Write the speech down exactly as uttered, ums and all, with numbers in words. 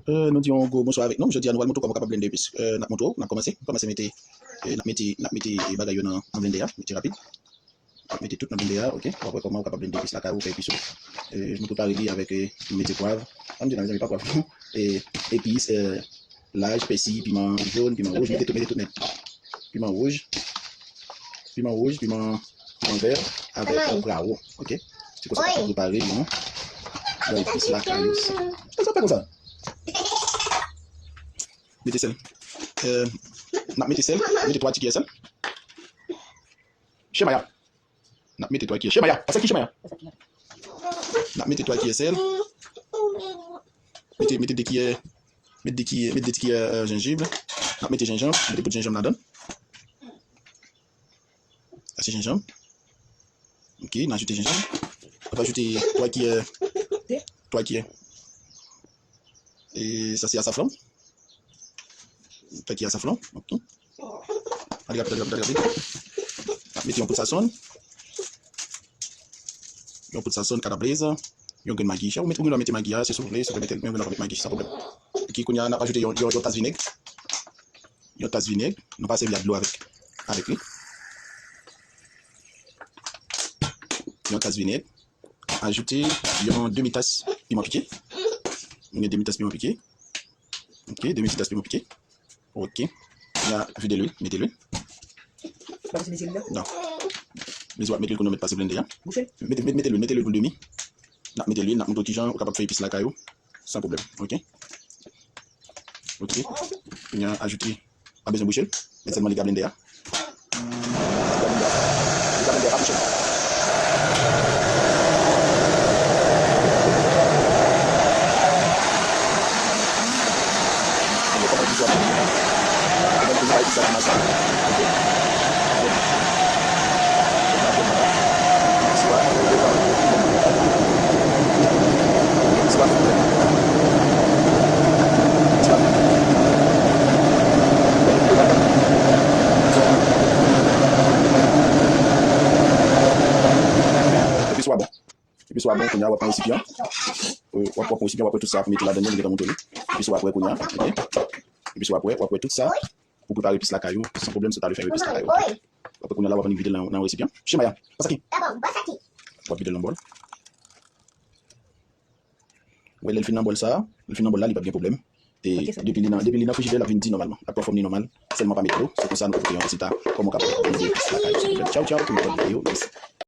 Euh, nou di yon gwo bonswa avèk nou. Jodi a, nou pral montre w kòman w kapab blende epis. Euh, n ap montre w, n ap kòmanse. Kòmanse mete, euh, n ap mete, n ap mete, euh, bagay yo nan, nan blendè a. Mete rapid. N ap mete tout nan blendè a, ok? W ap wè kòman w kapab blende epis lakay ou, fè epis ou. Euh, nou prepare li avèk, euh, nou mete pwav. Ann di nan, mezanmi, pa pwav non. Euh, epis, euh, laj, pèsi, piman jòn, piman wouj, mete tout, mete tout nèt. Piman wouj, piman wouj, piman, piman vè, avèk, euh, prawo, ok? Se konsa w kapab prepare yon, yon epis lakay ou. Sa fè konsa. Mete sèl. Euh, n ap mete sèl, mete twa ti kiyè sèl. Chemaya. N ap mete twa kiyè. Chemaya. Pase ki chemaya? N ap mete twa kiyè sèl. Mete, mete de kiyè, mete de kiyè, mete de ti kiyè, euh, jenjib. N ap mete jenjanm, mete poud jenjanm ladan. Sa se jenjanm. Ok, n ajoute jenjanm. N ap ajoute twa kiyè, twa kiyè. E sa se asafran. Twa kiyè asafran. Ok. Ale rapid, ale rapid, ale rapid. N ap mete yon poud sazon. Yon poud sazon, kadablez. Yon grenn magi. Ou mete, ou gen dwa mete magi a, se si w vle, si w vle mete l, men ou gen dwa pa mete magi, san pwoblèm. Ok, kounye a, n ap ajoute yon, yon, yon tas vinèg. Yon tas vinèg. Nou pa sèvi ak dlo avèk, avèk li. Yon tas vinèg. Ajoute yon demi tas piman pike. Mwen gen demi tas piman pike. Ok, demi ti tas piman pike. Ok. La, vide lwil, mete lwil. Pa bezwen mezi lwil la? Non. Mezi w ap mete lwil kounye w mèt pase blendè a. Bouche l? Mete, mete, mete lwil, mete lwil pou l demi. N ap mete lwil, n ap montre w kijan ou kapab fè epis lakay ou san pwoblèm. Ok. Ok. Kounye a, ajoute. Pa bezwen bouche l, men sèlman li ka blende a. Li ka blende a. Li ka blende a, pa bouche l. Mwen kòmanse sou a. Mwen toujou bay ti sa nan mas la. Ok. Epi swa bon. Epi swa bon, kounye a w ap pran resipyan. W ap, w ap pran resipyan, w ap wè tout sa ap mete ladan l, mwen gentan montre li. Epi swa ap wè kounye a, ok. Epi swa ap wè, w ap wè tout sa pou prepare epis lakay ou, san pwoblèm, si w ta vle fè epis lakay ou. Apre kounye a la, w ap annik vide l nan, nan yon resipyan. Chemaya, pase ki? W ap vide l nan bòl. Wè, lè l fin nan bòl sa, lè l fin nan bòl la, li p ap gen pwoblèm. E depi li nan, depi li nan frijidè, l ap vin di nòmalman. L ap pran fòm li nòmal, sèlman pa met dlo. Se konsa nou ka pote yon rezilta kòman w kapab blende epis lakay ou san pwoblèm. Tchaw, tchaw, pou yon lòt videyo. Mèsi.